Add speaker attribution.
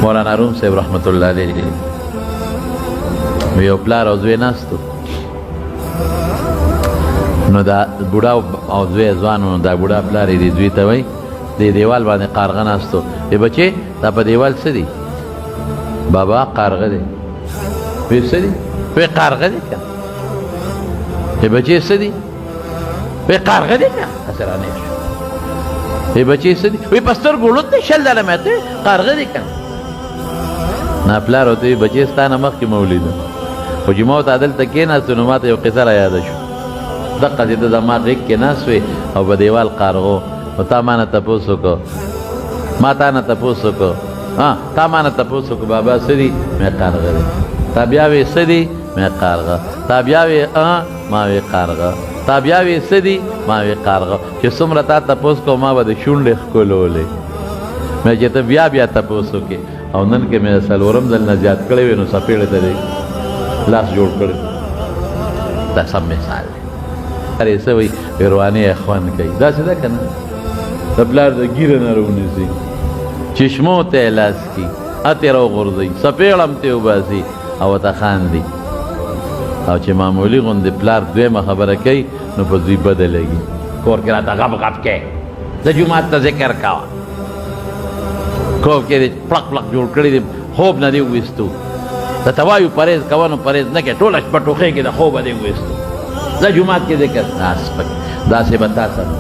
Speaker 1: مولانا روم صاحب رحمت الله علیه یو پلار او زوی ناست نو دا بوډا او زوی ځوان نو دا بوډا پلار یې زوی ته وایي د دیوال باندې قارغه ناستو ای بچې دا په دیوال څه دي؟ بابا قارغه دی. وی څه دي؟ وی قارغه دی که ای بچې څه دي؟ وی قارغه دی که هسې رانیغ شو. ای بچې څه دي؟ وی په سترګو ړوند دی 20 ځله مې ته قارغه دی که نه. پلار ورته وی بچې ستا نه مخکې مې ولیده، خو چې ما ورته دلته کېناستو نو ما ته یو قصه را یاده شو. دقسې ته زما غېږ کې ناست وې او په دیوال قارغو، نو تا ما نه تپوس وکړو، ما تا نه تپوس وکړو، ها تا ما نه تپوس وکړو بابا څه دي؟ مې قارغه دی. تا بیا وې څه دي؟ مې قارغه. تا بیا وې ما وې قارغه. تا بیا وې څه دي؟ ما وې قارغه. چې څومره تا تپوس کو ما به د شونډې ښکلولې، مې چې ته بیا بیا تپوس وکړې. او نن کې مې څلورم ځل نه زیات کړی وي نو څپېړې ته دې لاس جوړ کړی. دا سم مثال دی. ارې څه وایي؟ وروانې یې خوند کوي. داسې ده که نه؟ د پلار د ږیره نه راونیسي، چشمو ته یې لاس کړي، اتې راوغورځوي، څپېړه هم ترې وباسي او ورته خاندي. او چې معمولي غوندې پلار دویمه خبره کوي نو په زوی بده لګي، کور کې راته غب غب کې د جومات ته ذکر کوه، کور کې دې پړق پړق جوړ کړی دی، خوب نه دی وویستو، ته ته وایو پرهېز کوه نو پرهېز نه کوې، ټوله شپه ټوخېږې د خوبه دی وویستو، ځه جومات کې ذکر. دا سپک داسې به تا سره